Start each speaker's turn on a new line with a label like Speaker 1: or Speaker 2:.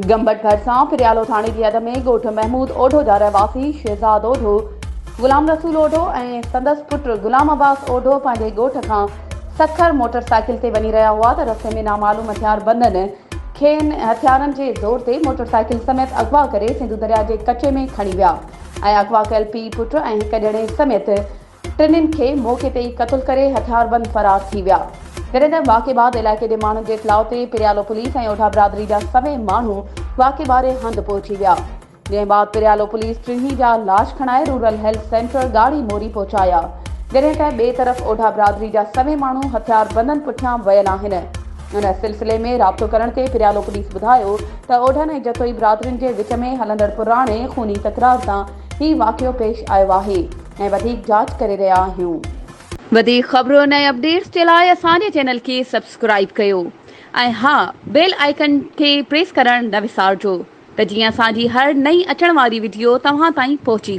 Speaker 1: گمبٽ ڀرسان پريالو ٿاڻي جي حد ۾ ڳوٺ محمود اوڍو جا رهواسي شهزاد اوڍو، غلام رسول اوڍو ۽ سندس پٽ غلام عباس اوڍو پنهنجي ڳوٺ کان سکر موٽر سائيڪل تي وڃي رهيا هئا ته رستي ۾ نامعلوم هٿياربندن کين هٿيارن جي زور تي موٽر سائيڪل سميت اغوا ڪري سنڌو درياء جي ڪچي ۾ کڻي ويا ۽ اغوا ڪيل پيء پٽ ۽ هڪ ڄڻي سميت ٽنهين کي موقعي تي ئي قتل ڪري هٿياربند فرار ٿي ويا. جڏهن ته واقعي بعد علائقي جي ماڻهن جي اطلاع تي پريالو پوليس ۽ اوڍا برادري جا سوين ماڻهو واقعي واري هنڌ پهچي ويا. جنهن بعد پريالو پوليس ٽنهي جا لاش کڻائي رورل هيلٿ سينٽر ڳاڙهي موري پهچايا. جڏهن ته ٻئي طرف اوڍا برادري جا سوين ماڻهو هٿياربندن پٺيان ويل آهن. ان سلسلي ۾ رابطو ڪرڻ تي پريالو پوليس ٻڌايو ته اوڍن ۽ جتوئي برادرين جي وچ ۾ هلندڙ پراڻي خوني تڪرار تان هي واقعو پيش آيو آهي. ۽ وڌيڪ جاچ ڪري رهيا آهيون. وڌيڪ خبرن ۽ اپڊيٽس جي لاء اسان جي چينل کي سبسڪرائيب ڪيو ۽ ها بيل آئيڪن کي پريس ڪرڻ نه وسارجو ته جيئن اسان جي هر نئين اچڻ واري وڊيو توهان تائين پهچي.